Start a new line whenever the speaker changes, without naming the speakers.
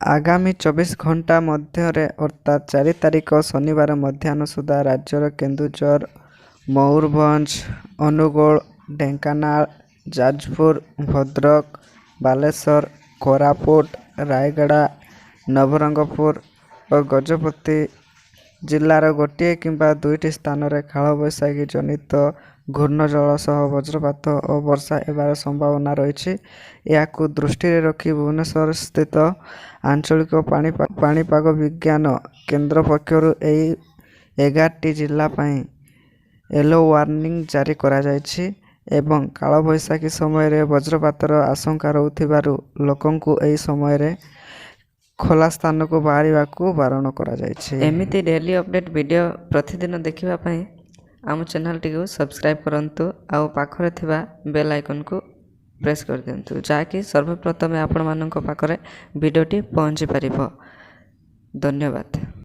ଆଗାମୀ 24 ଘଣ୍ଟା ମଧ୍ୟରେ ଅର୍ଥାତ୍ 4 ତାରିଖ ଶନିବାର ମଧ୍ୟାହ୍ନ ସୁଦ୍ଧା ରାଜ୍ୟର କେନ୍ଦୁଝର, ମୟୂରଭଞ୍ଜ, ଅନୁଗୁଳ, ଢେଙ୍କାନାଳ, ଯାଜପୁର, ଭଦ୍ରକ, ବାଲେଶ୍ୱର, କୋରାପୁଟ, ରାୟଗଡ଼ା, ନବରଙ୍ଗପୁର ଓ ଗଜପତି ଜିଲ୍ଲାର ଗୋଟିଏ କିମ୍ବା ଦୁଇଟି ସ୍ଥାନରେ କାଳବୈଶାଖୀ ଜନିତ ଘୂର୍ଣ୍ଣିଝଡ଼ ସହ ବଜ୍ରପାତ ଓ ବର୍ଷା ହେବାର ସମ୍ଭାବନା ରହିଛି। ଏହାକୁ ଦୃଷ୍ଟିରେ ରଖି ଭୁବନେଶ୍ୱର ସ୍ଥିତ ଆଞ୍ଚଳିକ ପାଣିପାଗ ବିଜ୍ଞାନ କେନ୍ଦ୍ର ପକ୍ଷରୁ ଏହି 11ଟି ଜିଲ୍ଲା ପାଇଁ ୟେଲୋ ୱାର୍ଣ୍ଣିଂ ଜାରି କରାଯାଇଛି ଏବଂ କାଳବୈଶାଖୀ ସମୟରେ ବଜ୍ରପାତର ଆଶଙ୍କା ରହୁଥିବାରୁ ଲୋକଙ୍କୁ ଏହି ସମୟରେ ଖୋଲା ସ୍ଥାନକୁ ବାହାରିବାକୁ ବାରଣ କରାଯାଇଛି।
ଏମିତି ଡେଲି ଅପଡ଼େଟ୍ ଭିଡ଼ିଓ ପ୍ରତିଦିନ ଦେଖିବା ପାଇଁ ଆମ ଚ୍ୟାନେଲଟିକୁ ସବସ୍କ୍ରାଇବ୍ କରନ୍ତୁ ଆଉ ପାଖରେ ଥିବା ବେଲ୍ ଆଇକନ୍କୁ ପ୍ରେସ୍ କରିଦିଅନ୍ତୁ, ଯାହାକି ସର୍ବପ୍ରଥମେ ଆପଣମାନଙ୍କ ପାଖରେ ଭିଡ଼ିଓଟି ପହଞ୍ଚି ପାରିବ। ଧନ୍ୟବାଦ।